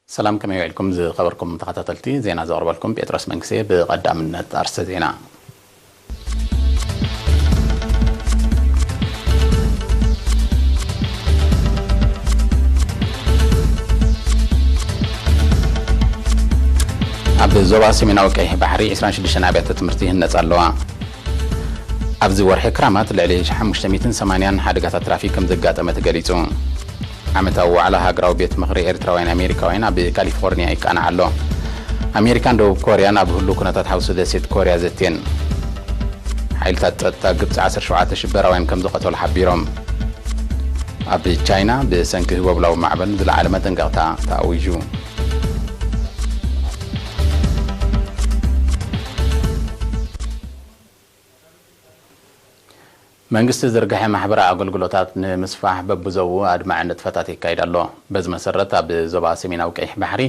ሰላም፣ ከመይ ውዒልኩም ዝኸበርኩም ተኸታተልቲ ዜና? ዘቕርበልኩም ጴጥሮስ መንግስቴ። ብቐዳምነት ኣርስተ ዜና። ኣብ ዞባ ሰሜናዊ ቀይሕ ባሕሪ ዕስራን ሽዱሽተን ኣብያተ ትምህርቲ ይህነጻ ኣለዋ። ኣብዚ ወርሒ ክራማት ልዕሊ ሓሙሽተ ሚእትን ሰማንያን ሓደጋታት ትራፊክ ከም ዘጋጠመ ተገሊጹ። ዓመታዊ ዋዕላ ሃገራዊ ቤት ምኽሪ ኤርትራውያን ኣሜሪካውያን ኣብ ካሊፎርኒያ ይቃናዕ ኣሎ። ኣሜሪካን ደቡብ ኮርያን ኣብ ህሉው ኩነታት ሓውሲ ደሴት ኮርያ ዘትየን። ሓይልታት ጸጥታ ግብጺ ዓሰርተ ሸውዓተ ሽበራውያን ከም ዝቐተሉ ሓቢሮም። ኣብ ቻይና ብሰንኪ ህቦብላዊ ማዕበል ዝለዓለ መጠንቀቕታ ተኣዊጁ። መንግስቲ ዝርግሐ ማሕበራዊ ኣገልግሎታት ንምስፋሕ በብዞቡ ኣድማዒ ንጥፈታት የካይድ ኣሎ። በዚ መሰረት ኣብ ዞባ ሰሜናዊ ቀይሕ ባሕሪ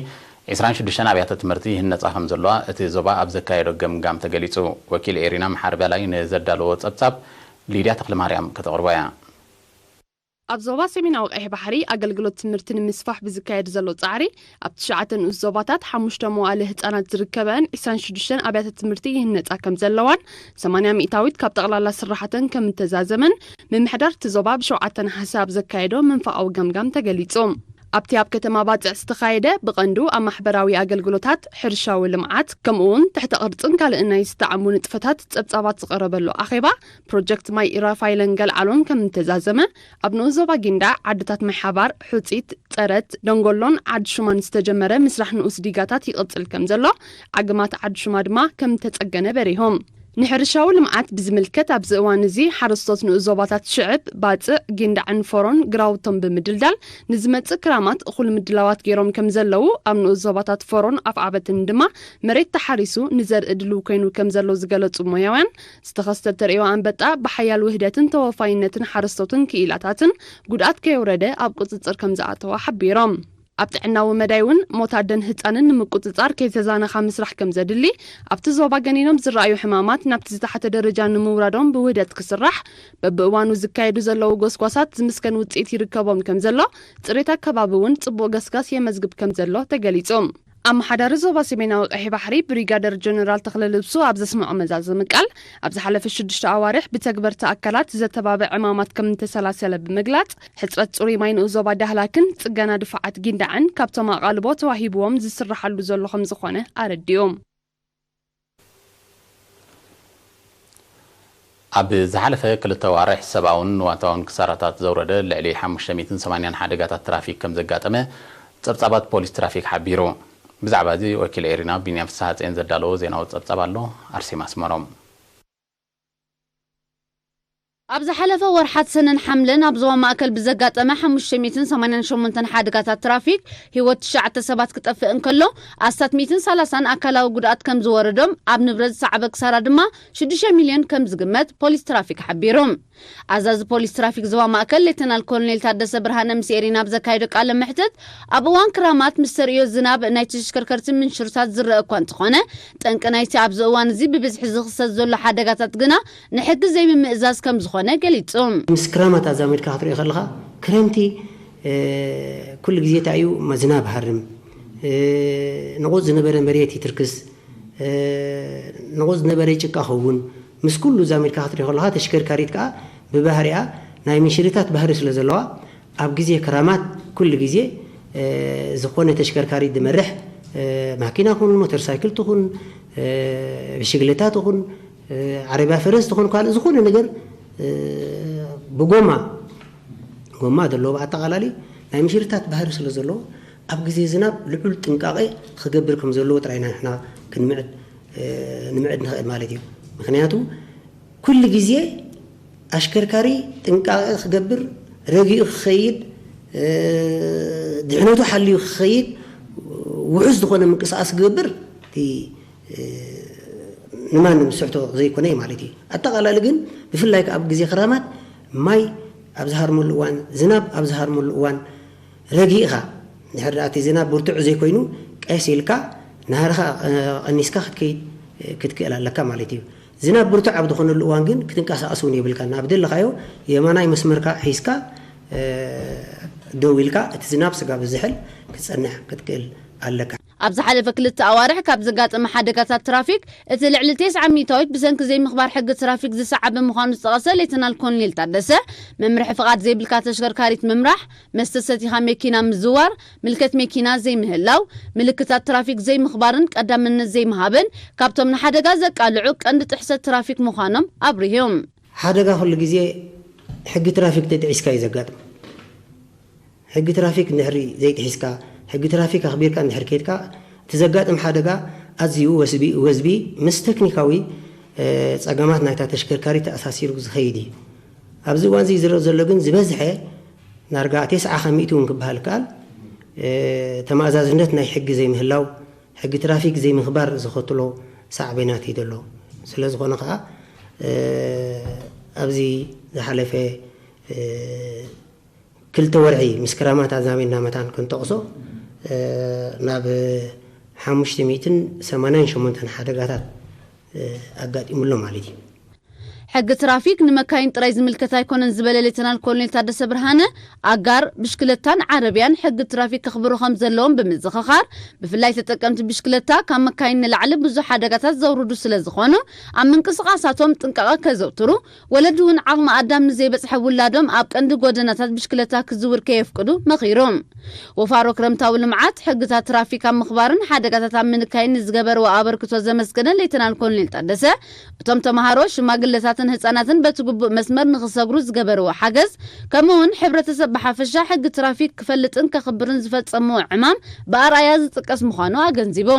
ዕስራን ሽዱሽተን ኣብያተ ትምህርቲ ይህነጻ ከም ዘለዋ እቲ ዞባ ኣብ ዘካየዶ ገምጋም ተገሊጹ። ወኪል ኤሪና መሓሪ በላይ ንዘዳለዎ ጸብጻብ ሊድያ ተኽለማርያም ከተቕርቦ እያ። ኣብ ዞባ ሰሜናዊ ቀይሕ ባሕሪ ኣገልግሎት ትምህርቲ ንምስፋሕ ብዝካየድ ዘሎ ጻዕሪ፣ ኣብ ትሽዓተ ንኡስ ዞባታት ሓሙሽተ መዋእለ ህጻናት ዝርከበን ዕስራን ሽዱሽተን ኣብያተ ትምህርቲ ይህነጻ ከም ዘለዋን፣ ሰማንያ ሚእታዊት ካብ ጠቕላላ ስራሓተን ከም እተዛዘመን ምምሕዳር እቲ ዞባ ብሸውዓተ ነሓሰ ኣብ ዘካየዶ መንፈቓዊ ገምጋም ተገሊጹ። ኣብቲ ኣብ ከተማ ባጽዕ ዝተኻየደ ብቐንዱ ኣብ ማሕበራዊ ኣገልግሎታት፣ ሕርሻዊ ልምዓት፣ ከምኡ'ውን ትሕተ ቅርጽን ካልእን ናይ ዝተዓሙ ንጥፈታት ጸብጻባት ዝቐረበሉ ኣኼባ፣ ፕሮጀክት ማይ ኢራፋይለን ገልዓሎን ከም እተዛዘመ፣ ኣብ ንኡስ ዞባ ጊንዳዕ ዓድታት ማይ ሓባር፣ ሑጺት፣ ጸረት፣ ደንጎሎን ዓዲ ሹማን ዝተጀመረ ምስራሕ ንኡስ ዲጋታት ይቕጽል ከም ዘሎ፣ ዓግማት ዓዲ ሹማ ድማ ከም እተጸገነ በሪሆም። ንሕርሻዊ ልምዓት ብዝምልከት፣ ኣብዚ እዋን እዚ ሓረስቶት ንኡስ ዞባታት ሽዕብ፣ ባጽዕ፣ ጊንዳዕን ፎሮን ግራውቶም ብምድልዳል፣ ንዝመጽእ ክራማት እኹል ምድላዋት ገይሮም ከም ዘለዉ፣ ኣብ ንኡስ ዞባታት ፎሮን ኣፍዓበትን ድማ መሬት ተሓሪሱ ንዘርኢ ድሉው ኮይኑ ከም ዘሎ ዝገለጹ ሞያውያን፣ ዝተኸስተ ተርእዮ ኣንበጣ ብሓያል ውህደትን ተወፋይነትን ሓረስቶትን ክኢላታትን ጉድኣት ከየውረደ ኣብ ቁጽጽር ከም ዝኣተዋ ሓቢሮም። ኣብ ጥዕናዊ መዳይ እውን ሞት ኣደን ህጻንን ንምቁጽጻር ከይተዛነኻ ምስራሕ ከም ዘድሊ፣ ኣብቲ ዞባ ገኒኖም ዝረኣዩ ሕማማት ናብቲ ዝተሓተ ደረጃ ንምውራዶም ብውህደት ክስራሕ፣ በብእዋኑ ዝካየዱ ዘለዉ ጎስጓሳት ዝምስገን ውጽኢት ይርከቦም ከም ዘሎ፣ ጽሬት ኣከባቢ እውን ጽቡቕ ገስጋስ የመዝግብ ከም ዘሎ ተገሊጹ። ኣመሓዳሪ ዞባ ሰሜናዊ ቀይሕ ባሕሪ ብሪጋደር ጀነራል ተኽለ ልብሱ ኣብ ዘስምዖ መዛዘሚ ቃል፣ ኣብ ዝሓለፈ ሽዱሽተ ኣዋርሕ ብተግበርቲ ኣካላት ዘተባብዕ ዕማማት ከም እተሰላሰለ ብምግላጽ፣ ሕጽረት ጽሩይ ማይ ንኡስ ዞባ ዳህላክን ጽገና ድፋዓት ጊንዳዕን ካብቶም ኣቓልቦ ተዋሂብዎም ዝስርሓሉ ዘሎ ከም ዝኾነ ኣረዲኡ። ኣብ ዝሓለፈ ክልተ ኣዋርሕ ሰብኣውን ንዋታውን ክሳራታት ዘውረደ ልዕሊ ሓሙሽተ ሚእትን ሰማንያን ሓደጋታት ትራፊክ ከም ዘጋጠመ ጸብጻባት ፖሊስ ትራፊክ ሓቢሩ። ብዛዕባ እዚ ወኪል ኤሪና ቢንያም ፍስሓጽዮን ዘዳለዎ ዜናዊ ጸብጻብ ኣሎ። ኣርሴማ ኣስመሮም። ኣብ ዝሓለፈ ወርሓት ሰነን ሓምለን ኣብ ዞባ ማእከል ብዘጋጠመ ሓሙሽተ ሚእትን ሰማንያን ሸሞንተን ሓደጋታት ትራፊክ ህይወት ትሽዓተ ሰባት ክጠፍእ እንከሎ፣ ኣስታት ሚእትን ሰላሳን ኣካላዊ ጉድኣት ከም ዝወረዶም፣ ኣብ ንብረት ዝሰዓበ ክሳራ ድማ ሽዱሽተ ሚልዮን ከም ዝግመት ፖሊስ ትራፊክ ሓቢሩ። ኣዛዚ ፖሊስ ትራፊክ ዞባ ማእከል ሌተናል ኮሎኔል ታደሰ ብርሃነ ምስ ኤሪና ኣብ ዘካየዶ ቃለ መሕትት፣ ኣብ እዋን ክራማት ምስ ተርእዮ ዝናብ ናይ ተሽከርከርቲ ምንሽርታት ዝረአ እኳ እንተኾነ፣ ጠንቂ ናይቲ ኣብዚ እዋን እዚ ብብዝሒ ዝኽሰት ዘሎ ሓደጋታት ግና ንሕጊ ዘይምምእዛዝ ከም ዝኾነ ገሊጹ። ምስ ክራማት ኣዛሚድካ ክትሪኦ ከለኻ፣ ክረምቲ፣ እ፣ ኩሉ ግዜ እንታይ እዩ፣ መዝናብ ሃርም፣ እ፣ ንቑጽ ዝነበረ መሬት ይትርክስ፣ እ፣ ንቑጽ ዝነበረ ጭቃ ኸውን። ምስ ኩሉ ዛሚድካ ክትሪኦ ከለኻ፣ ተሽከርካሪት ከኣ ብባህሪኣ ናይ ምንሽርታት ባህሪ ስለ ዘለዋ፣ ኣብ ግዜ ክራማት ኩሉ ግዜ፣ እ፣ ዝኾነ ተሽከርካሪት ዝመርሕ፣ እ፣ ማኪና ኹን፣ ሞተር ሳይክል ትኹን፣ እ፣ ብሽግለታ ትኹን፣ እ፣ ዓረብያ ፈረስ ትኹን፣ ካልእ ዝኾነ ነገር፣ እ፣ ብጎማ፣ ጎማ ዘለዎ ብኣጠቓላሊ ናይ ምሽርታት ባህሪ ስለ ዘለዎ፣ ኣብ ግዜ ዝናብ ልዑል ጥንቃቐ ክገብር ከም ዘለዎ ጥራይ ኢና ንሕና ክንምዕድ፣ እ፣ ንምዕድ ንኽእል ማለት እዩ። ምኽንያቱ፣ ኩሉ ግዜ ኣሽከርካሪ ጥንቃቐ ክገብር፣ ረጊኡ ክኸይድ፣ እ፣ ድሕነቱ ሓልዩ ክኸይድ፣ ውሑስ ዝኾነ ምንቅስቓስ ክገብር፣ እቲ፣ እ፣ ንማንም ዝስሕቶ ዘይኮነ እዩ ማለት እዩ። ኣጠቓላሊ ግን፣ ብፍላይ ከኣ ኣብ ግዜ ክራማት፣ ማይ ኣብ ዝሃርመሉ እዋን፣ ዝናብ ኣብ ዝሃርመሉ እዋን ረጊእኻ፣ ድሕር ደኣ እቲ ዝናብ ብርቱዕ ዘይኮይኑ፣ ቀስ ኢልካ ናህርኻ፣ እ፣ ቀኒስካ ክትከይድ፣ እ፣ ክትክእል ኣለካ ማለት እዩ። ዝናብ ብርቱዕ ኣብ ዝኾነሉ እዋን ግን ክትንቀሳቐስ እውን የብልካን። ኣብ ደለኻዮ የማናይ መስመርካ ሒዝካ፣ እ፣ ደው ኢልካ እቲ ዝናብ ስጋብ ዝሕል ክትጸንሕ ክትክእል ኣለካ። ኣብ ዝሓለፈ ክልተ ኣዋርሕ ካብ ዘጋጠመ ሓደጋታት ትራፊክ፣ እቲ ልዕሊ ተስዓ ሚእታዊት ብሰንኪ ዘይምኽባር ሕጊ ትራፊክ ዝሰዓበ ምዃኑ ዝጠቐሰ ሌተናል ኮሎኔል ታደሰ፣ መምርሒ ፍቓድ ዘይብልካ ተሽከርካሪት ምምራሕ፣ መስተ ሰቲኻ መኪና ምዝዋር፣ ምልከት መኪና ዘይምህላው፣ ምልክታት ትራፊክ ዘይምኽባርን ቀዳምነት ዘይምሃብን ካብቶም ንሓደጋ ዘቃልዑ ቀንዲ ጥሕሰት ትራፊክ ምዃኖም ኣብሪሆም። ሓደጋ ኩሉ ግዜ ሕጊ ትራፊክ ተጥዒስካ እዩ ዘጋጥም። ሕጊ ትራፊክ እንድሕሪ ዘይጥሒስካ፣ ሕጊ ትራፊክ ኣኽቢርካ እንድሕሪ ከይድካ፣ እቲ ዘጋጥም ሓደጋ ኣዝዩ ወስቢ፣ ወዝቢ ምስ ቴክኒካዊ፣ እ፣ ጸገማት ናይታ ተሽከርካሪት ተኣሳሲሩ ዝኸይድ እዩ። ኣብዚ እዋን እዚ ዝረአ ዘሎ ግን ዝበዝሐ፣ ዳርጋ ተስዓ ካብ ሚእቲ እውን ክበሃል ይከኣል፣ እ፣ ተመኣዛዝነት ናይ ሕጊ ዘይምህላው፣ ሕጊ ትራፊክ ዘይምኽባር ዘኸትሎ ሳዕቤናት እዩ ዘሎ። ስለ ዝኾነ ከኣ፣ እ፣ ኣብዚ ዝሓለፈ፣ እ፣ ክልተ ወርሒ ምስ ክራማት ኣዛሚድና መታን ክንጠቕሶ፣ እ፣ ናብ ሓሙሽተ ሚእትን ሰማንያን ሸሞንተን ሓደጋታት፣ እ፣ ኣጋጢሙሎ ማለት እዩ። ሕጊ ትራፊክ ንመካይን ጥራይ ዝምልከት ኣይኮነን ዝበለ ሌተናል ኮሎኔል ታደሰ ብርሃነ፣ ኣጋር ብሽክለታን ዓረብያን ሕጊ ትራፊክ ከኽብሩ ከም ዘለዎም ብምዝኽኻር፣ ብፍላይ ተጠቀምቲ ብሽክለታ ካብ መካይን ንላዕሊ ብዙሕ ሓደጋታት ዘውርዱ ስለ ዝኾኑ፣ ኣብ ምንቅስቓሳቶም ጥንቃቐ ከዘውትሩ፣ ወለዲ እውን ዓቕሚ ኣዳም ንዘይበጽሐ ውላዶም ኣብ ቀንዲ ጎደናታት ብሽክለታ ክዝውር ከየፍቅዱ መኺሩ። ወፋሮ ክረምታዊ ልምዓት፣ ሕግታት ትራፊክ ኣብ ምኽባርን ሓደጋታት ኣብ ምንካይን ንዝገበርዎ ኣበርክቶ ዘመስገነ ሌተናል ኮሎኔል ታደሰ፣ እቶም ተምሃሮ፣ ሽማግለታትን ህጻናትን በቲ ግቡእ መስመር ንኽሰግሩ ዝገበርዎ ሓገዝ፣ ከምኡ እውን ሕብረተሰብ ብሓፈሻ ሕጊ ትራፊክ ክፈልጥን ከኽብርን ዝፈጸምዎ ዕማም ብኣርኣያ ዝጥቀስ ምዃኑ ኣገንዚቡ።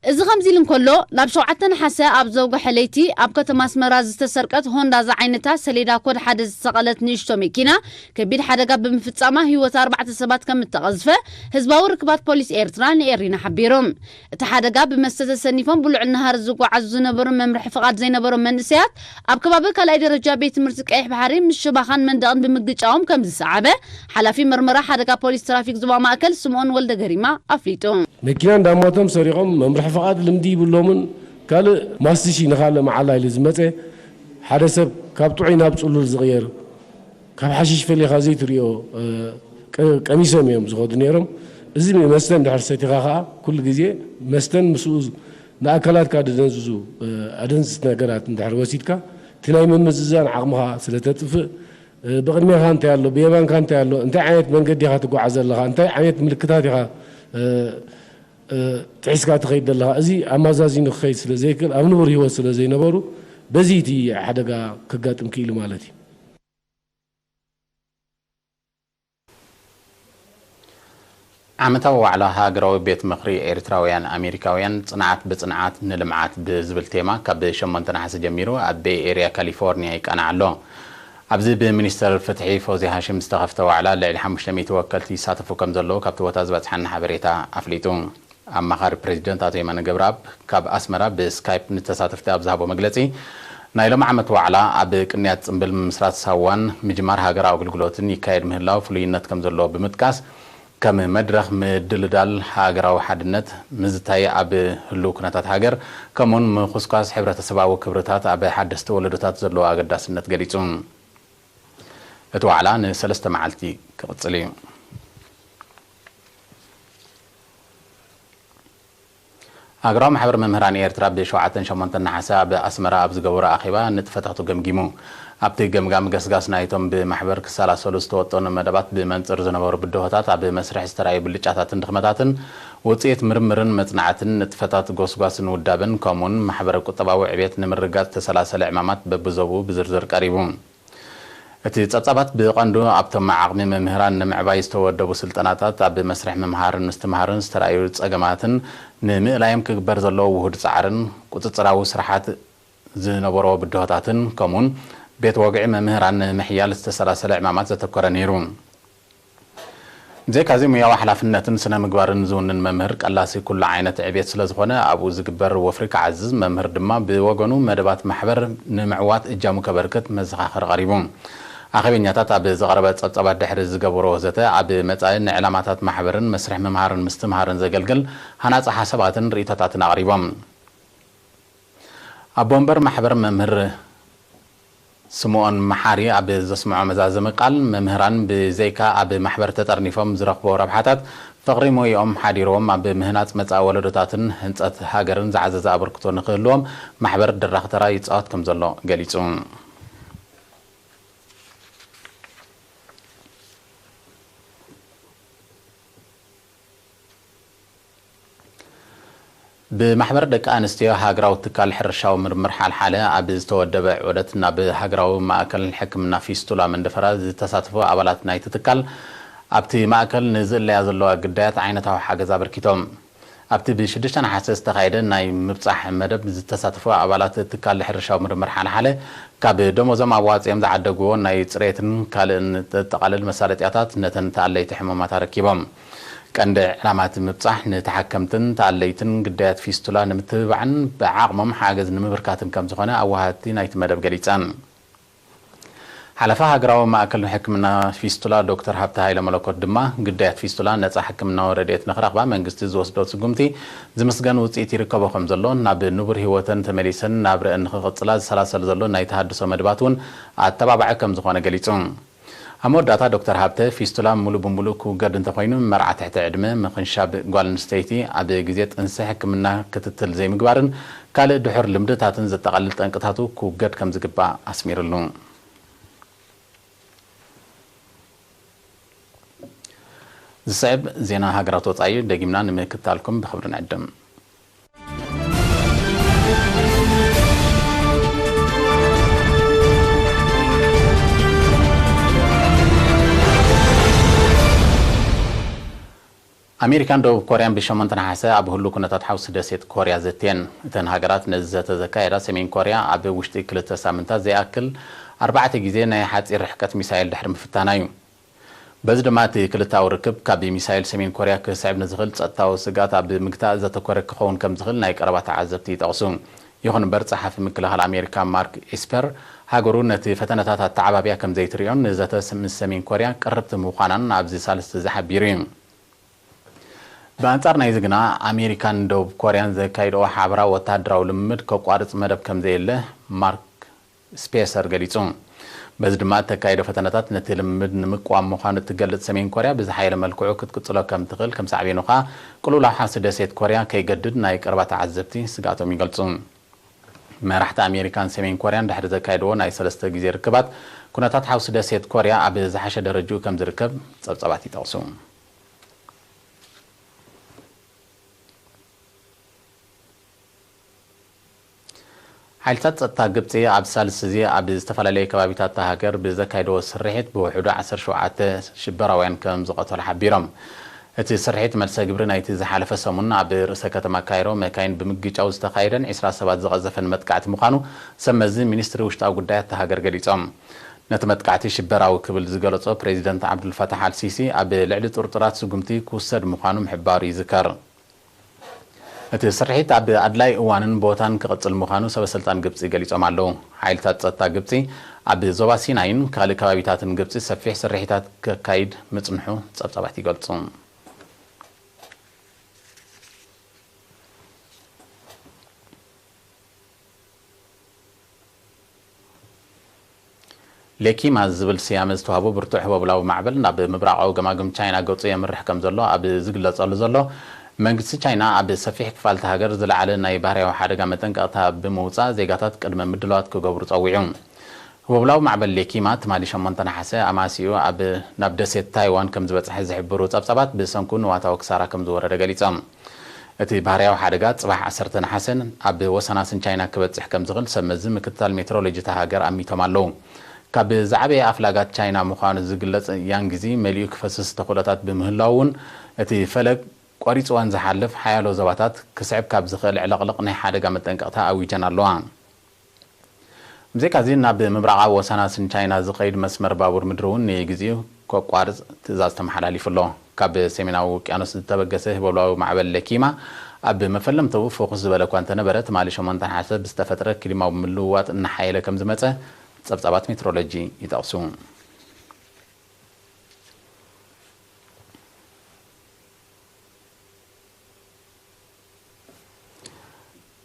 እዚ ከምዚ ኢሉ እንከሎ፣ ናብ ሸውዓተ ነሓሰ ኣብ ዘውግሐ ለይቲ ኣብ ከተማ ኣስመራ ዝተሰርቀት ሆንዳ ዝዓይነታ ሰሌዳ ኮድ ሓደ ዝተሰቐለት ንእሽቶ መኪና ከቢድ ሓደጋ ብምፍጻማ ህይወት ኣርባዕተ ሰባት ከም እተቐዝፈ ህዝባዊ ርክባት ፖሊስ ኤርትራ ንኤሪና ሓቢሩ። እቲ ሓደጋ ብመስተ ተሰኒፎም ብልዑል ናህሪ ዝጓዓዙ ዝነበሩ መምርሒ ፍቓድ ዘይነበሮም መንእሰያት ኣብ ከባቢ ካልኣይ ደረጃ ቤት ትምህርቲ ቀይሕ ባሕሪ ምስ ሽባኻን መንደቕን ብምግጫዎም ከም ዝሰዓበ ሓላፊ መርመራ ሓደጋ ፖሊስ ትራፊክ ዞባ ማእከል ስምኦን ወልደ ገሪማ ኣፍሊጡ። መኪና እንዳሞቶም ሰሪቖም መምርሒ ፍቓድ ልምዲ ይብሎምን ካልእ ማስትሺ ንኻልእ መዓላ ኢሉ ዝመጸ ሓደ ሰብ ካብ ጥዑይ ናብ ጽሉል ዝቕየር ካብ ሓሽሽ ፈሊኻ ዘይትሪኦ፣ እ፣ ቀ-፣ ቀሚሶም እዮም ዝኸዱ ነይሮም። እዚ መስተ እንድሕር ሰቲኻ ኸዓ ኩሉ ግዜ መስተን ምስኡ ዝ-፣ ንኣካላትካ ዝደንዝዙ፣ እ፣ ኣደንዝዝቲ ነገራት እንድሕር ወሲድካ እቲ ናይ ምምዝዛን ዓቕምኻ ስለ ተጥፍእ፣ እ፣ ብቕድሜኻ እንታይ ኣሎ፣ ብየማንካ እንታይ ኣሎ፣ እንታይ ዓይነት መንገዲ ኢኻ ትጓዓዝ ዘለኻ፣ እንታይ ዓይነት ምልክታት ኢኻ፣ እ፣ እ፣ ጥሒስካ ትኸይድ ዘለኻ፣ እዚ ኣመዛዚኑ ክኸይድ ስለ ዘይክእል፣ ኣብ ንቡር ህይወት ስለ ዘይነበሩ፣ በዚ እቲ ሓደጋ ከጋጥም ክኢሉ ማለት እዩ። ዓመታዊ ዋዕላ ሃገራዊ ቤት ምኽሪ ኤርትራውያን ኣሜሪካውያን፣ ጽንዓት ብጽንዓት ንልምዓት ብዝብል ቴማ፣ ካብ ሸሞንተ ነሓሰ ጀሚሩ ኣብ ቤይ ኤርያ ካሊፎርኒያ ይቃናዕ ኣሎ። ኣብዚ ብሚኒስተር ፍትሒ ፎዚ ሃሽም ዝተኸፍተ ዋዕላ፣ ልዕሊ ሓሙሽተ ሚእቲ ወከልቲ ይሳተፉ ከም ዘለዉ ካብቲ ቦታ ዝበጽሓና ሓበሬታ ኣፍሊጡ። ኣማኻሪ ፕሬዚደንት ኣቶ የማነ ገብረኣብ ካብ ኣስመራ ብስካይፕ ንተሳተፍቲ ኣብ ዝሃቦ መግለጺ፣ ናይ ሎም ዓመት ዋዕላ ኣብ ቅንያት ጽምብል ምምስራት ሳዋን ምጅማር ሃገራዊ ኣገልግሎትን ይካየድ ምህላው ፍሉይነት ከም ዘለዎ ብምጥቃስ፣ ከም መድረኽ ምድልዳል ሃገራዊ ሓድነት፣ ምዝታይ ኣብ ህሉው ኩነታት ሃገር፣ ከምኡውን ምኹስኳስ ሕብረተሰባዊ ክብርታት ኣብ ሓደስቲ ወለዶታት ዘለዎ ኣገዳስነት ገሊጹ። እቲ ዋዕላ ንሰለስተ መዓልቲ ክቕጽል እዩ። ሃገራዊ ማሕበር መምህራን ኤርትራ ብሸውዓተን ሸሞንተን ነሓሰ ኣብ ኣስመራ ኣብ ዝገበሮ ኣኼባ ንጥፈታቱ ገምጊሙ። ኣብቲ ገምጋም ገስጋስ ናይቶም ብማሕበር ክሰላሰሉ ዝተወጠኑ መደባት ብመንጽር ዝነበሩ ብድሆታት፣ ኣብ መስርሕ ዝተራእዩ ብልጫታትን ድኽመታትን፣ ውጽኢት ምርምርን መጽናዕትን፣ ንጥፈታት ጎስጓስን ውዳበን፣ ከምኡውን ማሕበረ ቁጠባዊ ዕቤት ንምርግጋጽ ዝተሰላሰለ ዕማማት በብዞብኡ ብዝርዝር ቀሪቡ። እቲ ጸብጻባት ብቐንዱ ኣብቶም ዓቕሚ መምህራን ንምዕባይ ዝተወደቡ ስልጠናታት፣ ኣብ መስርሕ ምምሃርን ምስትምሃርን ዝተራእዩ ጸገማትን ንምእላዮም ክግበር ዘለዎ ውሁድ ጻዕርን ቁጽጽራዊ ስራሓት ዝነበሮ ብድሆታትን፣ ከምኡውን ቤት ወግዒ መምህራን ንምሕያል ዝተሰላሰለ ዕማማት ዘተኮረ ነይሩ። ብዘይካዚ፣ ሙያዊ ሓላፍነትን ስነ ምግባርን ዝውንን መምህር ቀላሲ ኩሉ ዓይነት ዕቤት ስለ ዝኾነ፣ ኣብኡ ዝግበር ወፍሪ ክዓዝዝ፣ መምህር ድማ ብወገኑ መደባት ማሕበር ንምዕዋት እጃሙ ከበርክት መዘኻኸሪ ቀሪቡ። ኣኼበኛታት ኣብ ዝቐረበ ጸብጻባት ድሕሪ ዝገበርዎ ዘተ፣ ኣብ መጻኢ ንዕላማታት ማሕበርን መስርሕ ምምሃርን ምስትምሃርን ዘገልግል ሃናጺ ሓሳባትን ርእይቶታትን ኣቕሪቦም። ኣቦ ወንበር ማሕበር መምህር ስምኦን መሓሪ ኣብ ዘስምዖ መዛዘሚ ቃል፣ መምህራን ብዘይካ ኣብ ማሕበር ተጠርኒፎም ዝረኽቦ ረብሓታት፣ ፍቕሪ ሞይኦም ሓዲርዎም ኣብ ምህናጽ መጻኢ ወለዶታትን ህንጸት ሃገርን ዝዓዘዘ ኣበርክቶ ንክህልዎም ማሕበር ድራኽ ተራ ይጻወት ከም ዘሎ ገሊጹ። ብማሕበር ደቂ ኣንስትዮ ሃገራዊ ትካል ሕርሻዊ ምርምር ሓልሓለ ኣብ ዝተወደበ ዑደት፣ ናብ ሃገራዊ ማእከል ሕክምና ፊስቱላ መንደፈራ ዝተሳተፉ ኣባላት ናይቲ ትካል፣ ኣብቲ ማእከል ንዝእለያ ዘለዋ ግዳያት ዓይነታዊ ሓገዝ ኣበርኪቶም። ኣብቲ ብ ሽዱሽተ ነሓሰ ዝተኻየደ ናይ ምብጻሕ መደብ ዝተሳተፉ ኣባላት ትካል ሕርሻዊ ምርምር ሓልሓለ፣ ካብ ደሞዞም ኣዋጺኦም ዝዓደግዎ ናይ ጽሬትን ካልእን ዘጠቓልል መሳለጥያታት ነተን ተኣለይቲ ሕሙማት ኣረኪቦም። ቀንዲ ዕላማ እቲ ምብጻሕ፣ ንተሓከምትን ተኣለይትን ግዳያት ፊስቱላ ንምትብባዕን ብዓቕሞም ሓገዝ ንምብርካትን ከም ዝኾነ ኣዋሃድቲ ናይቲ መደብ ገሊጸን። ሓለፋ ሃገራዊ ማእከል ሕክምና ፊስቱላ ዶክተር ሃብተ ሃይለ መለኮት ድማ፣ ግዳያት ፊስቱላ ነጻ ሕክምናዊ ረድኤት ንኽረኽባ መንግስቲ ዝወስዶ ስጉምቲ ዝምስገን ውጽኢት ይርከቦ ከም ዘሎ፣ ናብ ንቡር ህይወተን ተመሊሰን ናብረአን ንኽቕጽላ ዝሰላሰል ዘሎ ናይ ተሃድሶ መደባት እውን ኣተባባዒ ከም ዝኾነ ገሊጹ። ኣብ መወዳእታ ዶክተር ሃብተ፣ ፊስቱላ ሙሉ ብሙሉ ክውገድ እንተኾይኑ፣ መርዓ ትሕቲ ዕድመ፣ ምኽንሻብ ጓል ኣንስተይቲ፣ ኣብ ግዜ ጥንሲ ሕክምና ክትትል ዘይምግባርን ካልእ ድሑር ልምድታትን ዘጠቓልል ጠንቅታቱ ክውገድ ከም ዝግባእ ኣስሚርሉ። ዝስዕብ ዜና ሃገራት ወጻኢ ደጊምና ንምክትታልኩም ብኽብሪ ንዕድም። ኣሜሪካን ደቡብ ኮርያን ብሸሞንተ ነሓሰ ኣብ ህሉ ኩነታት ሓውሲ ደሴት ኮርያ ዘትየን። እተን ሃገራት ነዚ ዘተ ዘካየዳ፣ ሰሜን ኮርያ ኣብ ውሽጢ ክልተ ሳምንታት ዘይኣክል ኣርባዕተ ግዜ ናይ ሓጺር ርሕቀት ሚሳይል ድሕሪ ምፍታና እዩ። በዚ ድማ እቲ ክልተኣዊ ርክብ ካብ ሚሳይል ሰሜን ኮርያ ክስዕብ ንዝኽእል ጸጥታዊ ስግኣት ኣብ ምግታእ ዘተኮረ ክኸውን ከም ዝኽእል ናይ ቀረባ ተዓዘብቲ ይጠቕሱ። ይኹን እምበር፣ ጸሓፊ ምክልኻል ኣሜሪካ ማርክ ኤስፐር፣ ሃገሩ ነቲ ፈተነታት ኣተዓባብያ ከም ዘይትርእዮን ንዘተ ምስ ሰሜን ኮርያ ቅርብቲ ምዃናን ኣብዚ ሳልስቲ እዚ ሓቢሩ እዩ። ብኣንጻር ናይዚ ግና፣ ኣሜሪካን ደቡብ ኮርያን ዘካይድኦ ሓበራዊ ወተሃደራዊ ልምምድ ከቋርጽ መደብ ከም ዘየለ ማርክ ስፔሰር ገሊጹ። በዚ ድማ፣ እተካይዶ ፈተነታት ነቲ ልምምድ ንምቅዋም ምዃኑ እትገልጽ ሰሜን ኮርያ፣ ብዝሓየለ መልክዑ ክትቅጽሎ ከም ትኽእል ከም ሳዕቤኑ ከኣ፣ ቅልውላው ሓውሲ ደሴት ኮርያ ከይገድድ ናይ ቀረባ ተዓዘብቲ ስግኣቶም ይገልጹ። መራሕቲ ኣሜሪካን ሰሜን ኮርያን ድሕሪ ዘካየድዎ ናይ ሰለስተ ግዜ ርክባት፣ ኩነታት ሓውሲ ደሴት ኮርያ ኣብ ዝሓሸ ደረጃኡ ከም ዝርከብ ጸብጻባት ይጠቕሱ። ሓይልታት ጸጥታ ግብጺ ኣብ ሳልስቲ እዚ ኣብ ዝተፈላለዩ ከባቢታት እታ ሃገር ብዘካየድዎ ስርሒት ብውሕዱ ዓሰርተ ሸውዓተ ሽበራውያን ከም ዝቐተሉ ሓቢሮም። እቲ ስርሒት መልሰ ግብሪ ናይቲ ዝሓለፈ ሰሙን ኣብ ርእሰ ከተማ ካይሮ መካይን ብምግጫው ዝተኻየደን ዕስራ ሰባት ዝቐዘፈን መጥቃዕቲ ምዃኑ ሰብ መዚ ሚኒስትሪ ውሽጣዊ ጉዳያት እታ ሃገር ገሊጾም። ነቲ መጥቃዕቲ ሽበራዊ ክብል ዝገለጾ ፕሬዚደንት ዓብዱልፈታሕ ኣልሲሲ፣ ኣብ ልዕሊ ጥርጡራት ስጉምቲ ክውሰድ ምዃኑ ምሕባሩ ይዝከር። እቲ ስርሒት ኣብ ኣድላይ እዋንን ቦታን ክቕጽል ምዃኑ ሰበ ስልጣን ግብጺ ገሊጾም ኣለዉ። ሓይልታት ጸጥታ ግብጺ ኣብ ዞባ ሲናይን ካልእ ከባቢታትን ግብጺ ሰፊሕ ስርሒታት ከካይድ ምጽንሑ ጸብጻባት ይገልጹ። ሌኪማ ዝብል ስያመ ዝተዋህቦ ብርቱዕ ህቦብላዊ ማዕበል ናብ ምብራቓዊ ገማግም ቻይና ገጹ የምርሕ ከም ዘሎ ኣብ ዝግለጸሉ ዘሎ፣ መንግስቲ ቻይና ኣብ ሰፊሕ ክፋል እታ ሃገር ዝለዓለ ናይ ባህርያዊ ሓደጋ መጠንቀቕታ ብምውጻእ፣ ዜጋታት ቅድመ ምድላዋት ክገብሩ ጸዊዑ። ህቦብላዊ ማዕበል ሌኪማ ትማሊ ሸሞንተ ነሓሰ ኣማሲኡ ኣብ፣ ናብ ደሴት ታይዋን ከም ዝበጽሐ ዝሕብሩ ጸብጻባት፣ ብሰንኩ ንዋታዊ ክሳራ ከም ዝወረደ ገሊጾም። እቲ ባህርያዊ ሓደጋ ጽባሕ ዓሰርተ ነሓሰን ኣብ ወሰናስን ቻይና ክበጽሕ ከም ዝኽእል ሰብ መዚ ምክትታል ሜትሮሎጂ እታ ሃገር ኣሚቶም ኣለዉ። ካብ ዝዓበየ ኣፍላጋት ቻይና ምዃኑ ዝግለጽ ያንግዚ፣ መሊኡ ክፈስስ ተኽእሎታት ብምህላዉ እውን፣ እቲ ፈለግ ቆሪጽወን ዝሓልፍ ሓያሎ ዞባታት ክስዕብ ካብ ዝኽእል ዕልቕልቕ ናይ ሓደጋ መጠንቀቕታ ኣዊጀን ኣለዋ። ብዘይካዚ፣ ናብ ምብራቓዊ ወሰናስን ቻይና ዝኸይድ መስመር ባቡር ምድሪ እውን ንግዜኡ ከቋርጽ ትእዛዝ ተመሓላሊፉ ኣሎ። ካብ ሰሜናዊ ውቅያኖስ ዝተበገሰ ህቦብላዊ ማዕበል ሌኪማ፣ ኣብ መፈለምተኡ ፍኹስ ዝበለ እኳ እንተነበረ፣ ትማሊ ሸሞንተ ነሓሰ ብዝተፈጥረ ክሊማዊ ምልውዋጥ እናሓየለ ከም ዝመጸ ጸብጻባት ሜትሮሎጂ ይጠቕሱ።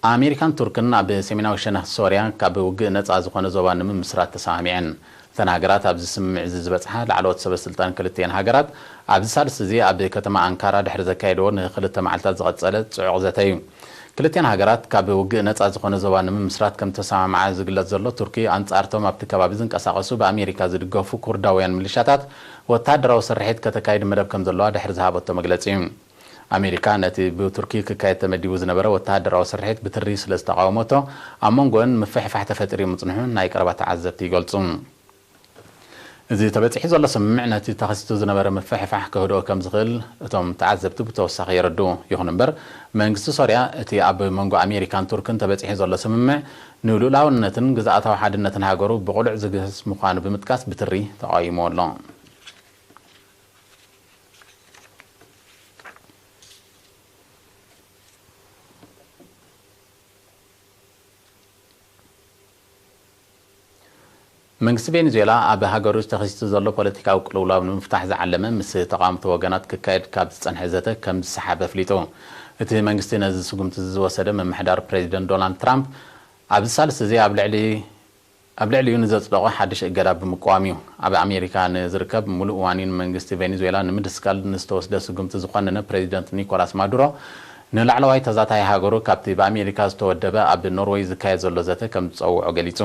ኣሜሪካን ቱርክን ኣብ ሰሜናዊ ሸነኽ ሶርያ ካብ ውግእ ነጻ ዝኾነ ዞባ ንምምስራት ተሰማሚዐን። እተን ሃገራት ኣብዚ ስምምዕ እዚ ዝበጽሓ ላዕለዎት ሰበ ስልጣን ክልቲኤን ሃገራት፣ ኣብዚ ሳልስቲ እዚ ኣብ ከተማ ኣንካራ ድሕሪ ዘካየድዎ ንኽልተ መዓልታት ዝቐጸለ ጽዑቕ ዘተ እዩ። ክልቲኤን ሃገራት ካብ ውግእ ነጻ ዝኾነ ዞባ ንምምስራት ከም ተሰማምዓ ዝግለጽ ዘሎ፣ ቱርኪ ኣንጻርቶም ኣብቲ ከባቢ ዝንቀሳቐሱ ብኣሜሪካ ዝድገፉ ኩርዳውያን ሚሊሻታት ወተሃደራዊ ስርሒት ከተካይድ መደብ ከም ዘለዋ ድሕሪ ዝሃበቶ መግለጺ እዩ። ኣሜሪካ ነቲ ብቱርኪ ክካየድ ተመዲቡ ዝነበረ ወተሃደራዊ ስርሒት ብትሪ ስለ ዝተቓወመቶ፣ ኣብ መንጎአን ምፍሕፋሕ ተፈጢሩ ምጽንሑ ናይ ቀረባ ተዓዘብቲ ይገልጹ። እዚ ተበጺሑ ዘሎ ስምምዕ ነቲ ተኸሲቱ ዝነበረ ምፍሕፋሕ ከህድኦ ከም ዝኽእል እቶም ተዓዘብቲ ብተወሳኺ የረድኡ። ይኹን እምበር፣ መንግስቲ ሶርያ እቲ ኣብ መንጎ ኣሜሪካን ቱርክን ተበጺሑ ዘሎ ስምምዕ ንሉእላውነትን ግዝኣታዊ ሓድነትን ሃገሩ ብቕሉዕ ዝግህስ ምዃኑ ብምጥቃስ ብትሪ ተቓዊምዎ ኣሎ። መንግስቲ ቬኔዙዌላ ኣብ ሃገሩ ተኸሲቱ ዘሎ ፖለቲካዊ ቅልውላው ንምፍታሕ ዝዓለመ ምስ ተቓወምቲ ወገናት ክካየድ ካብ ዝጸንሐ ዘተ ከም ዝሰሓበ ኣፍሊጡ። እቲ መንግስቲ ነዚ ስጉምቲ እዚ ዝወሰደ፣ ምምሕዳር ፕሬዚደንት ዶናልድ ትራምፕ ኣብዚ ሳልስቲ እዚ ኣብ ልዕሊ ኣብ ልዕሊኡ ንዘጽደቖ ሓድሽ እገዳ ብምቅዋም እዩ። ኣብ ኣሜሪካ ንዝርከብ፣ ምሉእ እዋን መንግስቲ ቬኔዙዌላ ንምድስካል ንዝተወስደ ስጉምቲ ዝኮነነ ፕሬዚደንት ኒኮላስ ማዱሮ፣ ንላዕለዋይ ተዛታይ ሃገሩ ካብቲ ብኣሜሪካ ዝተወደበ ኣብ ኖርወይ ዝካየድ ዘሎ ዘተ ከም ዝጸውዖ ገሊጹ።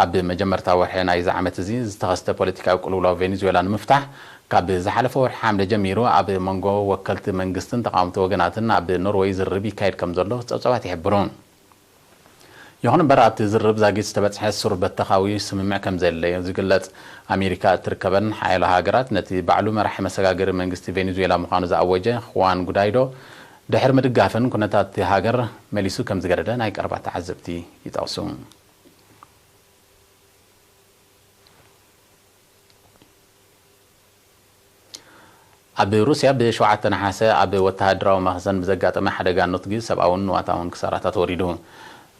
ኣብ መጀመርታ ወርሒ ናይዚ ዓመት እዚ ዝተኸስተ ፖለቲካዊ ቅልውላው ቬኔዙዌላ ንምፍታሕ፣ ካብ ዝሓለፈ ወርሒ ሓምለ ጀሚሩ ኣብ መንጎ ወከልቲ መንግስትን ተቓወምቲ ወገናትን ኣብ ኖርወይ ዝርርብ ይካየድ ከም ዘሎ ጸብጻባት ይሕብሩ። ይኹን እምበር፣ ኣብቲ ዝርርብ ዛጊት ዝተበጽሐ ሱር በተኻዊ ስምምዕ ከም ዘየለ እዩ ዝግለጽ። ኣሜሪካ እትርከበን ሓያሎ ሃገራት፣ ነቲ ባዕሉ መራሒ መሰጋገሪ መንግስቲ ቬኔዙዌላ ምዃኑ ዝኣወጀ ሁዋን ጉዳይዶ ድሕሪ ምድጋፈን፣ ኩነታት እቲ ሃገር መሊሱ ከም ዝገደደ ናይ ቀረባ ተዓዘብቲ ይጠቕሱ። ኣብ ሩስያ፣ ብ ሸውዓተ ነሓሰ ኣብ ወተሃደራዊ መኽዘን ብዘጋጠመ ሓደጋ ኖትጊ ሰብኣውን ንዋታውን ክሳራታት ወሪዱ።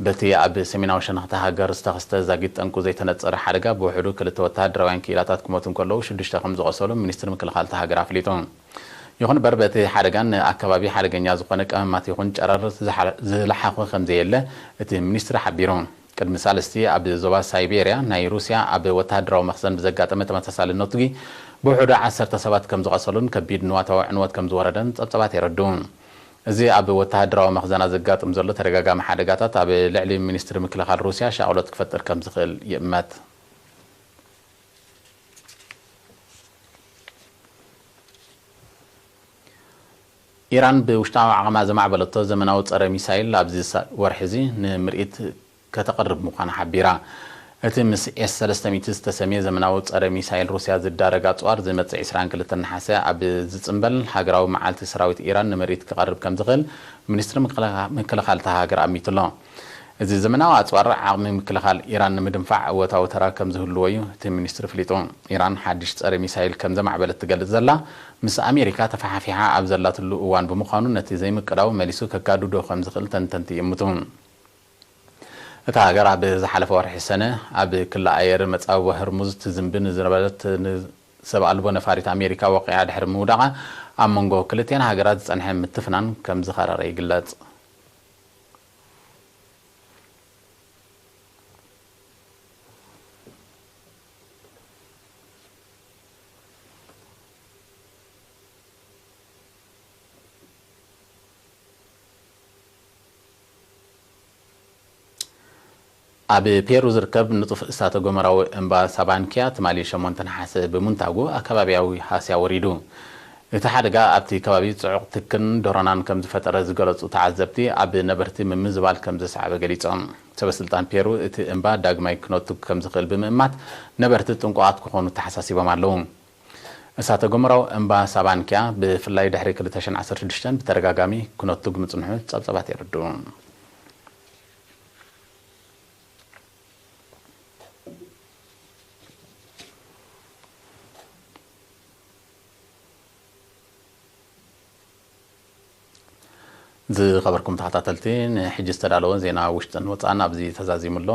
በቲ ኣብ ሰሜናዊ ሸነኽቲ ሃገር ዝተኸስተ ዛጊት ጠንቁ ዘይተነጸረ ሓደጋ፣ ብውሕዱ ክልተ ወተሃደራውያን ክኢላታት ክሞቱ እንከለዉ፣ ሽዱሽተ ከም ዝቖሰሉ ሚኒስትሪ ምክልኻል እታ ሃገር ኣፍሊጡ። ይኹን እምበር፣ በቲ ሓደጋ ንኣከባቢ ሓደገኛ ዝኾነ ቀመማት ይኹን ጨረር ዝሓ-፣ ዝለሓኹ ከም ዘየለ እቲ ሚኒስትሪ ሓቢሩ። ቅድሚ ሳልስቲ ኣብ ዞባ ሳይቤርያ ናይ ሩስያ ኣብ ወተሃደራዊ መኽዘን ብዘጋጠመ ተመሳሳሊ ነትጒ ብውሕዱ ዓሰርተ ሰባት ከም ዝቐሰሉን ከቢድ ንዋታዊ ዕንወት ከም ዝወረደን ጸብጻባት የረድኡ። እዚ ኣብ ወተሃደራዊ መኽዘና ዘጋጥም ዘሎ ተደጋጋሚ ሓደጋታት ኣብ ልዕሊ ሚኒስትሪ ምክልኻል ሩስያ ሻቕሎት ክፈጥር ከም ዝኽእል ይእመት። ኢራን ብውሽጣዊ ዓቕማ ዘማዕበለቶ ዘመናዊ ጸረ ሚሳይል ኣብዚ ሳ-፣ ወርሒ እዚ ንምርኢት ከተቕርብ ምዃና ሓቢራ። እቲ ምስ ኤስ ሰለስተ ሚእቲ ዝተሰምየ ዘመናዊ ጸረ ሚሳይል ሩስያ ዝዳረግ ኣጽዋር፣ ዝመጽእ ዕስራን ክልተን ነሓሰ ኣብ ዝጽንበል ሃገራዊ መዓልቲ ሰራዊት ኢራን ንምርኢት ክቐርብ ከም ዝኽእል ሚኒስትሪ ምክልኻ-፣ ምክልኻል እታ ሃገር ኣሚቱ ኣሎ። እዚ ዘመናዊ ኣጽዋር፣ ዓቕሚ ምክልኻል ኢራን ንምድንፋዕ እወታዊ ተራ ከም ዝህልዎ እዩ እቲ ሚኒስትሪ ኣፍሊጡ። ኢራን ሓድሽ ጸረ ሚሳይል ከም ዘማዕበለት ትገልጽ ዘላ፣ ምስ ኣሜሪካ ተፈሓፊሓ ኣብ ዘላትሉ እዋን ብምዃኑ፣ ነቲ ዘይምቅዳው መሊሱ ከጋድዶ ከም ዝኽእል ተንተንቲ ይእምቱ። እታ ሃገር ኣብ ዝሓለፈ ወርሒ ሰነ ኣብ ክሊ ኣየር መጻብቦ ህርሙዝ ትዝንቢ ንዝነበረት ን-፣ ሰብ ኣልቦ ነፋሪት ኣሜሪካ ወቒዓ ድሕሪ ምውዳቓ፣ ኣብ መንጎ ክልቲኣን ሃገራት ዝጸንሐ ምትፍናን ከም ዝኸረረ ይግለጽ። ኣብ ፔሩ ዝርከብ ንጡፍ እሳተ ጎመራዊ እምባ ሳባንኪያ ትማሊ ሸሞንተ ነሓሰ ብምንታጉ ኣከባቢያዊ ሃስያ ወሪዱ። እቲ ሓደጋ ኣብቲ ከባቢ ጽዑቕ ትክን ዶሮናን ከም ዝፈጠረ ዝገለጹ ተዓዘብቲ፣ ኣብ ነበርቲ ምምዝባል ከም ዘስዓበ ገሊጾም። ሰበ ስልጣን ፔሩ፣ እቲ እምባ ዳግማይ ክነቱግ ከም ዝኽእል ብምእማት፣ ነበርቲ ጥንቁቓት ክኾኑ ተሓሳሲቦም ኣለዉ። እሳተ ጎመራዊ እምባ ሳባንኪያ፣ ብፍላይ ድሕሪ ክልተ ሽሕን ዓሰርተ ሽዱሽተን ብተደጋጋሚ ክነቱግ ምጽንሑ ጸብጻባት የረድኡ። ዝኸበርኩም ተኸታተልቲ፣ ንሕጂ ዝተዳለወ ዜና ውሽጥን ወጻእን ኣብዚ ተዛዚሙ ኣሎ።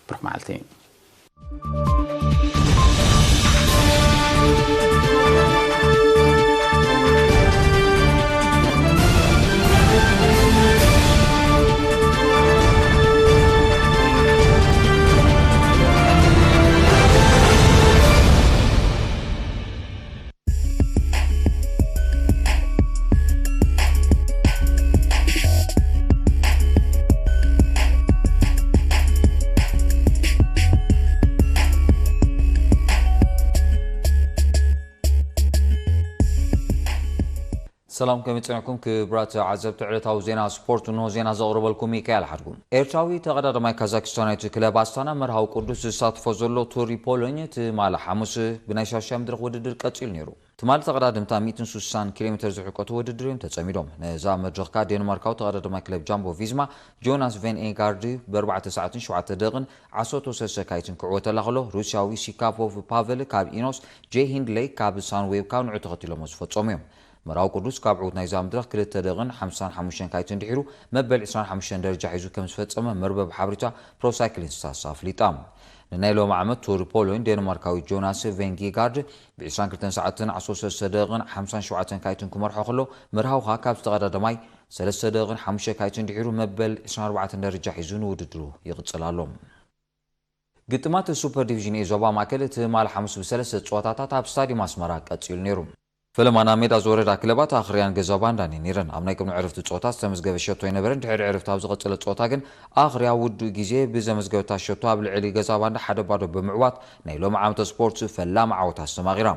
ብሩኽ መዓልቲ። ሰላም፣ ከመይ ጸኒሕኩም ክቡራት ተዓዘብቲ ዕለታዊ ዜና ስፖርት? እንሆ ዜና ዘቕርበልኩም ሚካኤል ሓድጉ። ኤርትራዊ ተቐዳዳማይ ካዛክስታናዊት ክለብ ኣስታና መርሃዊ ቅዱስ ዝሳተፎ ዘሎ ቱር ፖሎኝ ትማሊ ሓሙስ ብናይ ሻሻይ መድረኽ ውድድር ቀጺሉ ነይሩ። ትማሊ ተቐዳደምታ ሚእትን ስሳን ኪሎ ሜትር ዝሕቀቱ ውድድር እዮም ተጸሚዶም። ነዛ መድረኽካ ዴንማርካዊ ተቐዳዳማይ ክለብ ጃምቦ ቪዝማ ጆናስ ቬን ኤጋርድ ብኣርባዕተ ሰዓትን ሸውዓተ ደቕን ዓሰርተ ሰለስተ ካይትን ክዕወተላ ከሎ፣ ሩስያዊ ሲካፖቭ ፓቨል ካብ ኢኖስ፣ ጄ ሂንድሌይ ካብ ሳንዌብ ካብ ንዑ ተኸቲሎሞ ዝፈጸሙ እዮም። መርሃዊ ቅዱስ ካብ ዕዉት ናይዛ መድረኽ ክልተ ደቕን ሓምሳን ሓሙሽተን ካይትን ድሒሩ መበል ዕስራን ሓሙሽተን ደረጃ ሒዙ ከም ዝፈጸመ መርበብ ሓበሬታ ፕሮሳይክሊን ስታትስ ኣፍሊጣ። ንናይ ሎሚ ዓመት ቱር ፖሎን ዴንማርካዊ ጆናስ ቬንጊጋርድ ብ ዕስራን ክልተን ሰዓትን ዓሰርተ ሰለስተ ደቕን ሓምሳን ሸውዓተን ካይትን ክመርሖ ከሎ፣ መርሃውኻ ካብ ዝተቐዳደማይ ሰለስተ ደቕን ሓሙሽተ ካይትን ድሒሩ መበል ዕስራን ኣርባዕተን ደረጃ ሒዙ ንውድድሩ ይቕጽል ኣሎ። ግጥማት ሱፐር ዲቪዥን ኤ ዞባ ማእከል ትማሊ ሓሙስ ብሰለስተ ጸወታታት ኣብ ስታዲየም ኣስመራ ቀጺሉ ነይሩ። ፈለማ ናብ ሜዳ ዝወረዳ ክለባት ኣኽርያን ገዛ ባንዳን እየን ነይረን። ኣብ ናይ ቅድሚ ዕረፍቲ ጸወታ ዝተመዝገበ ሸቶ ኣይነበረን። ድሕሪ ዕረፍቲ ኣብ ዝቐጸለ ጸወታ ግን ኣኽርያ ውዱእ ግዜ ብዘመዝገበታ ሸቶ ኣብ ልዕሊ ገዛ ባንዳ ሓደ ባዶ ብምዕዋት ናይ ሎሚ ዓመተ ስፖርት ፈላሚ ዓወት ኣስተማቒራ።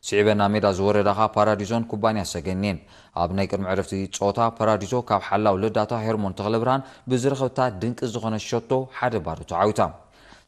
ስዒበን ናብ ሜዳ ዝወረዳ ኸኣ ፓራዲዞን ኩባንያ ሰገን እየን። ኣብ ናይ ቅድሚ ዕረፍቲ ጸወታ ፓራዲዞ ካብ ሓላው ልዳታ ሄርሞን ተኽለብርሃን ብዝረኸብታ ድንቂ ዝኾነ ሸቶ ሓደ ባዶ ተዓዊታ።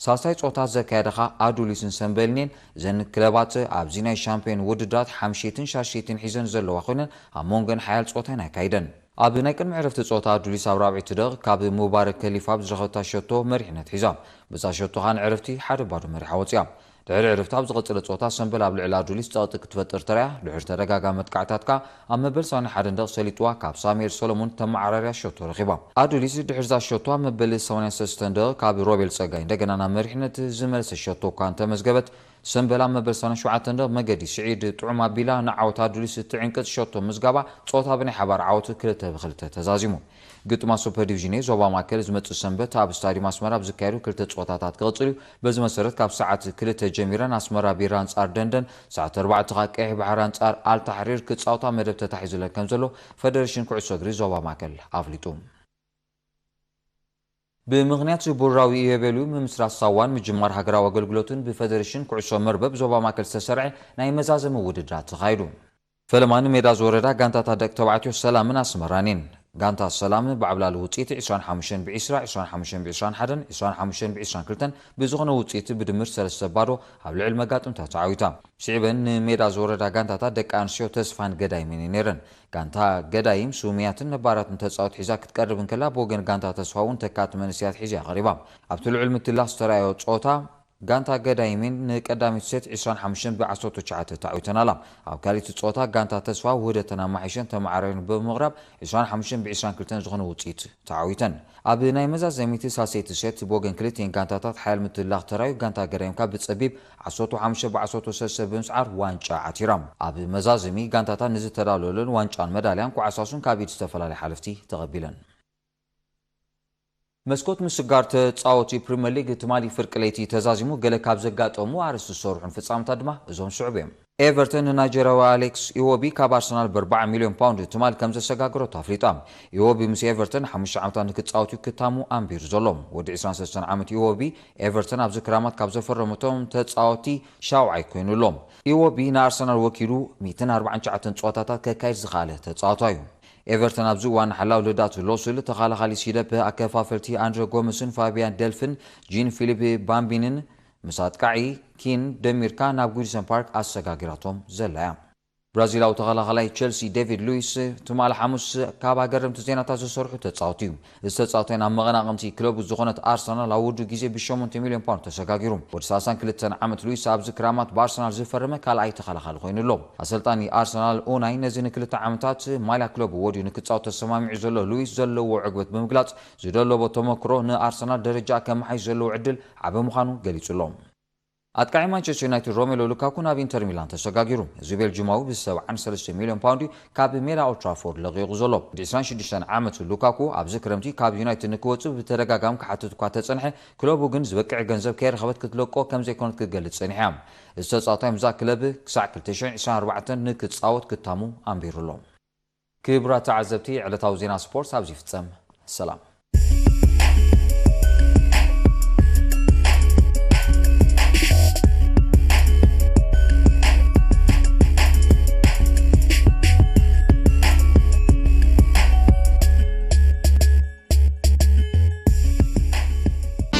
ሳልሳይ ጸወታ ዘካየዳ ኸኣ ኣዱሊስን ሰምበልን እየን። እዘን ክለባት ኣብዚ ናይ ሻምፒዮን ውድድራት ሓምሸይትን ሻሸይትን ሒዘን ዘለዋ ኮይነን ኣብ መንጎን ሓያል ጸወታ እየን ኣካይደን። ኣብ ናይ ቅድሚ ዕረፍቲ ጸወታ ኣዱሊስ ኣብ ራብዐይቲ ደቕ ካብ ሙባረክ ከሊፋ ብዝረኸብታ ሸቶ መሪሕነት ሒዛ። በዛ ሸቶ ኸኣ ንዕረፍቲ ሓደ ባዶ መሪሓ ወጺኣ። ድሕሪ ዕረፍቲ ኣብ ዝቐጸለ ጸወታ ሰምበል ኣብ ልዕሊ ኣዱሊስ ጸቕጢ ክትፈጥር ተራእያ። ድሕሪ ተደጋጋሚ መጥቃዕታት ከኣ ኣብ መበል ሰማንያን ሓደን ደቕ ሰሊጥዋ ካብ ሳሙኤል ሰሎሞን ተመዓራርያ ሸቶ ረኺባ። ኣዱሊስ ድሕሪ እዛ ሸቶ ኣብ መበል ሰማንያን ሰለስተን ደቕ ካብ ሮቤል ጸጋይ እንደገና ናብ መሪሕነት ዝመለሰ ሸቶ እኳ እንተመዝገበት፣ ሰምበል ኣብ መበል ሰማንያን ሸውዓተን ደቕ መገዲ ስዒድ ጥዑም ኣቢላ ንዓወት ኣዱሊስ እትዕንቅጽ ሸቶ ምዝጋባ ጸወታ ብናይ ሓባር ዓወት ክልተ ብክልተ ተዛዚሙ። ግጥማት ሱፐር ዲቪዥን ኤ ዞባ ማእከል ዝመጽእ ሰንበት ኣብ ስታዲየም ኣስመራ ኣብ ዝካየዱ ክልተ ጸወታታት ክቕጽል እዩ። በዚ መሰረት ካብ ሰዓት ክልተ ጀሚረን ኣስመራ ቢራ ኣንጻር ደንደን፣ ሰዓት ኣርባዕተ ከኣ ቀይሕ ባሕሪ ኣንጻር ኣልታሕሪር ክጻወታ መደብ ተታሒዙለን ከም ዘሎ ፈደሬሽን ኩዕሶ እግሪ ዞባ ማእከል ኣፍሊጡ። ብምኽንያት ቡራዊ ኢዮቤልዩ ምምስራት ሳዋን ምጅማር ሃገራዊ ኣገልግሎትን ብፈደሬሽን ኩዕሶ መርበብ ዞባ ማእከል ዝተሰርዐ ናይ መዛዘሚ ውድድራት ተኻይዱ። ፈለማ ንሜዳ ዝወረዳ ጋንታታት ደቂ ተባዕትዮ ሰላምን ኣስመራን እየን። ጋንታ ሰላም ብዓብላሊ ውጽኢት ዕስራን ሓሙሽተን ብዕስራ፣ ዕስራን ሓሙሽተን ብዕስራን ሓደን፣ ዕስራን ሓሙሽተን ብዕስራን ክልተን ብዝኾነ ውጽኢት ብድምር ሰለስተ ባዶ ኣብ ልዕሊ መጋጥምታ ተዓዊታ። ስዒበን ንሜዳ ዝወረዳ ጋንታታት ደቂ ኣንስትዮ ተስፋን ገዳይምን እየን ነይረን። ጋንታ ገዳይም ስሙያትን ነባራትን ተጻወት ሒዛ ክትቀርብ እንከላ፣ ብወገን ጋንታ ተስፋ እውን ተካእቲ መንእሰያት ሒዛ እያ ቀሪባ። ኣብቲ ልዑል ምትላኽ ዝተራእዮ ጸወታ፣ ጋንታ ገዳይሜን ንቀዳሚት ሴት ዕስራን ሓሙሽተን ብዓሰርተ ትሽዓተ ተዓዊተን ኣላ። ኣብ ካልኣይቲ ጸወታ ጋንታ ተስፋ ውህደተን ኣማሓይሸን ተመዓራርየን ብምቕራብ ዕስራን ሓሙሽተን ብዕስራን ክልተን ዝኾነ ውጽኢት ተዓዊተን። ኣብ ናይ መዛዘሚት ሳልሰይቲ ሴት ብወገን ክልቲኤን ጋንታታት ሓያል ምትላኽ ተራዩ፣ ጋንታ ገዳይም ካብ ብጸቢብ ዓሰርተ ሓሙሽተ ብዓሰርተ ሰለስተ ብምስዓር ዋንጫ ዓቲራ። ኣብ መዛዘሚ ጋንታታት ንዝተዳለወለን ዋንጫን መዳልያን ኮዓሳሱን ካብ ኢድ ዝተፈላለዩ ሓለፍቲ ተቐቢለን። መስኮት ምስጋር ተጻወቲ ፕሪምየር ሊግ ትማሊ ፍርቂ ለይቲ ተዛዚሙ። ገለ ካብ ዘጋጠሙ ኣርእስቲ ዝሰርሑን ፍጻመታት ድማ እዞም ስዑብ እዮም። ኤቨርተን ንናይጀርያዊ ኣሌክስ ኢዎቢ ካብ ኣርሰናል ብኣርባዓ ሚልዮን ፓውንድ ትማሊ ከም ዘሰጋገሮ ኣፍሊጣ። ኢዎቢ ምስ ኤቨርተን ሓሙሽተ ዓመታት ንክጻወት እዩ ክታሙ ኣንቢሩ ዘሎ። ወዲ ዕስራን ሰለስተን ዓመት ኢዎቢ ኤቨርተን ኣብዚ ክራማት ካብ ዘፈረመቶም ተጻወቲ ሻውዓይ ኮይኑ ኣሎ። ኢዎቢ ንኣርሰናል ወኪሉ ሚእትን ኣርባዓን ትሽዓተን ጸወታታት ከካይድ ዝኸኣለ ተጻዋታይ እዩ። ኤቨርተን ኣብዚ እዋን ሓላው ልዳት ሎስል፣ ተኸላኻሊ ሲደፕ፣ ኣከፋፈልቲ ኣንድረ ጎመስን ፋቢያን ደልፍን ጂን ፊሊፕ ባምቢንን ምስ ኣጥቃዒ ኪን ደሚርካ ናብ ጉዲሰን ፓርክ ኣሰጋጊራቶም ዘላ እያ። ብራዚላዊ ተኸላኻላይ ቸልሲ ዴቪድ ሉዊስ ትማሊ ሓሙስ ካብ ኣገረምቲ ዜናታት ዝሰርሑ ተጻወቲ እዩ። እዚ ተጻዋታይ ናብ መቐናቕምቲ ክለቡ ዝኾነት ኣርሰናል ኣብ ውዱእ ግዜ ብሸሞንተ ሚልዮን ፓውንድ ተሰጋጊሩ። ወዲ ሰላሳን ክልተን ዓመት ሉዊስ ኣብዚ ክራማት ብኣርሰናል ዝፈረመ ካልኣይ ተኸላኻሊ ኮይኑ ኣሎ። ኣሰልጣኒ ኣርሰናል ኡናይ ነዚ ንክልተ ዓመታት ማልያ ክለቡ ወድዩ ንክጻወት ተሰማሚዑ ዘሎ ሉዊስ ዘለዎ ዕግበት ብምግላጽ፣ ዝደለቦ ተመክሮ ንኣርሰናል ደረጃ ከመሓይሽ ዘለዎ ዕድል ዓቢ ምዃኑ ገሊጹ ኣሎ። ኣጥቃዒ ማንቸስተር ዩናይትድ ሮሜሎ ሉካኩ ናብ ኢንተር ሚላን ተሰጋጊሩ። እዚ ቤልጂማዊ ብ ሰብዓን ሰለስተ ሚልዮን ፓውንድ ካብ ሜዳ ኦልትራፎርድ ለቒቑ ዘሎ። ወዲ ዕስራን ሽዱሽተን ዓመት ሉካኩ ኣብዚ ክረምቲ ካብ ዩናይትድ ንክወጽእ ብተደጋጋሚ ክሓትት እኳ ተጸንሐ፣ ክለቡ ግን ዝበቅዕ ገንዘብ ከይረኸበት ክትለቆ ከም ዘይኮነት ክትገልጽ ጸኒሓ። እዚ ተጻዋታይ ምስዛ ክለብ ክሳዕ ክልተ ሽሕን ዕስራን ኣርባዕተን ንክጻወት ክታሙ ኣንቢሩ ኣሎ። ክቡራት ተዓዘብቲ፣ ዕለታዊ ዜና ስፖርት ኣብዚ ይፍጸም። ሰላም።